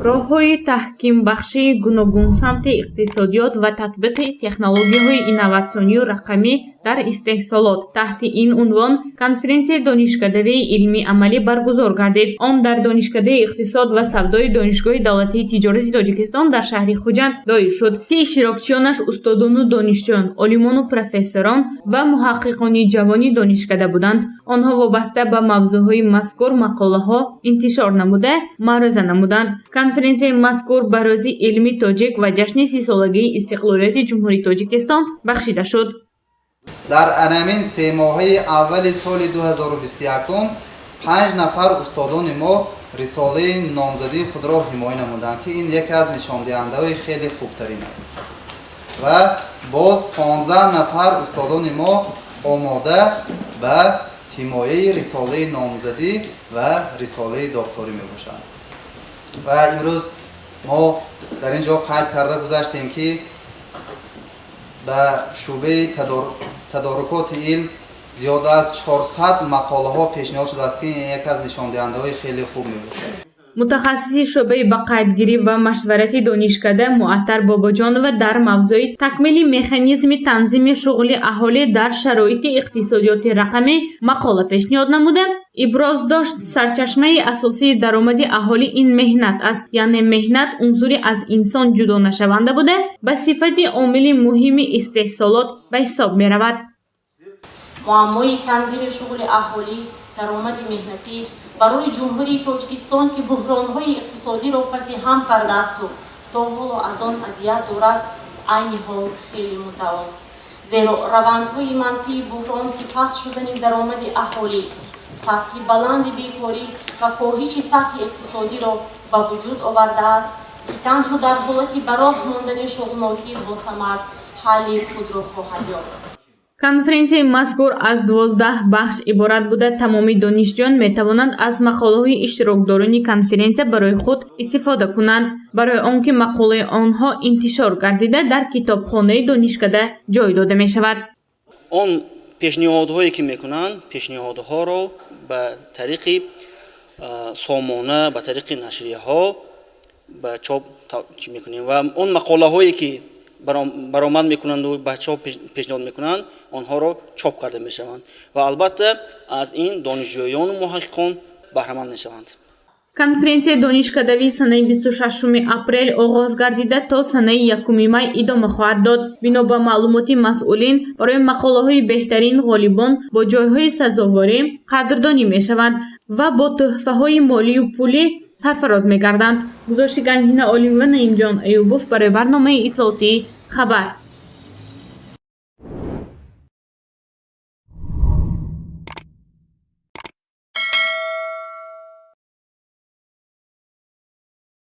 Роҳҳои таҳкимбахшии гуногунсамти иқтисодиёт ва татбиқи технологияҳои инноватсионию рақамӣ дар истеҳсолот». Таҳти ин унвон конференсияи донишкадавии илмӣ-амалӣ баргузор гардид. Он дар Донишкадаи иқтисод ва савдои Донишгоҳи давлатии тиҷорати Тоҷикистон дар шаҳри Хуҷанд доир шуд, ки иштирокчиёнаш устодону донишҷӯён, олимону профессорон ва муҳаққиқони ҷавони донишкада буданд. Онҳо вобаста ба мавзӯъҳои мазкур мақолаҳо интишор намуда, маърӯза намуданд. Конференсияи мазкур ба Рӯзи илми тоҷик ва ҷашни 30-солагии истиқлолияти Ҷумҳурии Тоҷикистон бахшида шуд. Дар анамин 3 моҳаи аввали соли 2021 панҷ нафар устодони мо рисолаи номзадии худро ҳимоя намуданд, ки ин яке аз нишондиҳандаҳои хеле хубтарин аст, ва боз 15 нафар устодони мо омода ба ҳимояи рисолаи номзадӣ ва рисолаи докторӣ мебошанд. Ва имрӯз мо дар ин ҷо қайд карда гузаштем, ки ба шӯъбаи тадорукоти илм зиёда аз 400 мақолаҳо пешниҳод шудааст, ки ин яке аз нишондиҳандаҳои хеле хуб мебошад. Мутахассиси шӯъбаи ба қайдгирӣ ва машварати донишкада Муаттар Бобоҷонова дар мавзӯи «Такмили механизми танзими шуғли аҳолӣ дар шароити иқтисодиёти рақамӣ» мақола пешниҳод намуда, иброз дошт, сарчашмаи асосии даромади аҳолӣ ин меҳнат аст, яъне меҳнат унсури аз инсон ҷудонашаванда буда, ба сифати омили муҳими истеҳсолот ба ҳисоб меравад. Муаммои танзими шуғли аҳолӣ, даромади меҳнатӣ барои Ҷумҳурии Тоҷикистон, ки буҳронҳои иқтисодиро паси ҳам кардаасту то ҳоло аз он азият дорад, айни ҳол хеле муддаост, зеро равандҳои манфии буҳрон, ки паст шудани даромади аҳолӣ, сатҳи баланди бекорӣ ва коҳиши сатҳи иқтисодиро ба вуҷуд овардааст, ки танҳо дар ҳолати ба роҳ мондани шуғлнокӣ босамар ҳалли худро хоҳад ёфт. Конференсияи мазкур аз 12 бахш иборат буда, тамоми донишҷӯён метавонанд аз мақолаҳои иштирокдорони конференсия барои худ истифода кунанд, барои он ки мақолаи онҳо интишор гардида, дар китобхонаи донишкада ҷой дода мешавад. Он пешниҳодҳое ки мекунанд, пешниҳодҳоро ба тариқи сомона, ба тариқи нашрияҳо ба чоп чӣ мекунем ва он мақолаҳое ки баромад мекунанду ба чоп пешниҳод мекунанд, онҳоро чоп карда мешаванд ва албатта аз ин донишҷӯёну муҳаққиқон баҳраманд мешаванд. Конференсияи донишкадавии санаи 26 апрел оғоз гардида, то санаи 1 май идома хоҳад дод. Бино ба маълумоти масъулин, барои мақолаҳои беҳтарин ғолибон бо ҷойҳои сазоворӣ қадрдонӣ мешаванд ва бо тӯҳфаҳои молию пулӣ сарфароз мегарданд. Гузориши Ганҷина Олимова, Наимҷон Аюбов барои барномаи иттилоотии «Хабар».